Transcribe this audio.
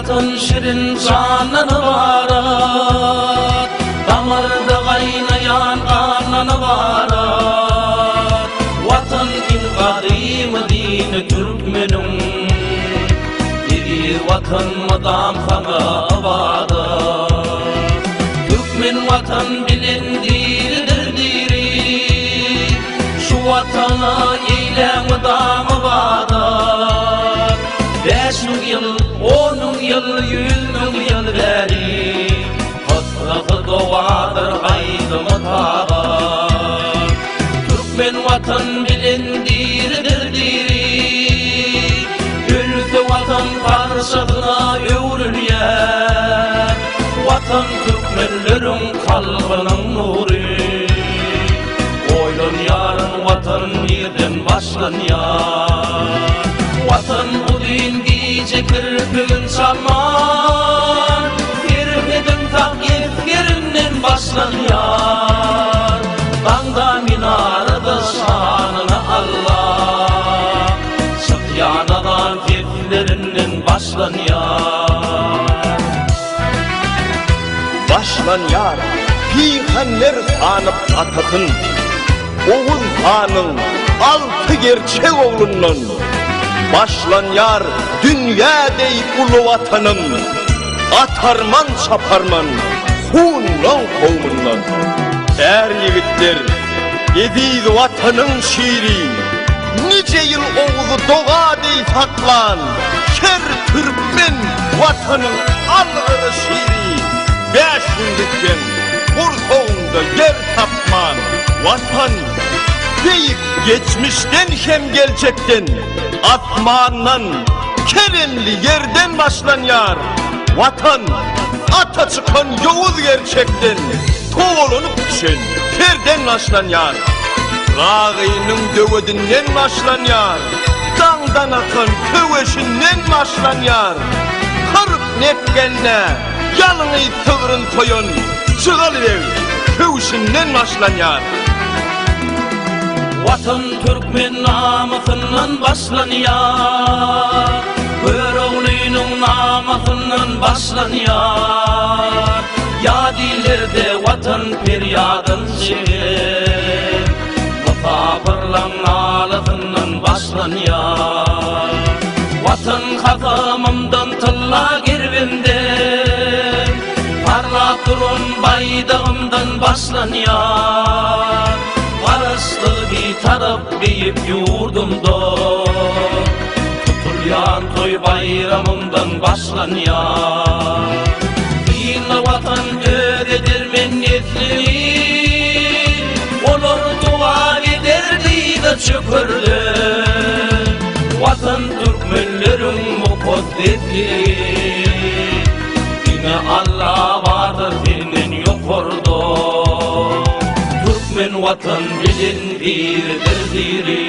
Watan şirin jandan ybarat, Damarda gaýnaýan gandan ybarat. Watan iň gadymy dini türkmeniň, Eziz Watan mydam saňa ybadat. Türkmen Watan bilen diridir diri, Şu Watana eýläň mydam ybadat. 5000 ýyl, 10 000 ýyl, 100 000 ýyl bäri, Hysrasy dowadyr aýdymy tagat. Türkmen Watan bilen diridir diri, Ölse Watan parçasyna öwrülýär. Watan türkmenleriň kalbynyň nury. Oýlanýaryn Watan nirden başlanýar. Watan uzyn gije kirpigin çalman, Serhediň sak esgerinden başlanýar. Daňda minarada şanyna Allah, Çykýan azan seslerinden başlanýar. Başlanýar pygamber sanyp atasyn, Oguz hanyň alty gerçek oglundan. Başlanýar dünýä deý uly Watanym, Atarman çaparman hunlaň kowmundan. Är ýigitler, eziz Watanyň şiri, Nije ýyl Oguzy doga deý saklan, Her türkmen Watanyň algyry şiri, Bäş gün gitseň, gursagyňda ýer tapman, Watan, beýik geçmişden hem geljekden, Asmandan, keremli ýerden başlanýar. Watan, ata çykan ýowuz gerçekden, Togalanyp düşen perden başlanýar. Ragynyň döwedinden başlanýar, Daňdan akan söweşinden başlanýar. 40 nepgende ýalňyz sygryn soýan Jygaly beg köwşünden başlanýar. Watan türkmen namysyndan başlanýar, Göroglynyň namasyndan başlanýar. Ýat illerde Watan perýadyn çeken, Mysapyrlaň nalasyndan başlanýar. Watan kasamymdan tylla gerbimden, Parlap duran baýdagymdan başlanýar. Garaşsyz Bitarap beýik ýurdumda, Tutulýan toý baýramymdan başlanýar. Synla Watan öz edermen neslini, Olar dowam eder dyza çökerler. Watan türkmenleriň mukaddesligi, Diňe Alla bardyr senden ýokarda. Türkmen Watan bilen diridir diri.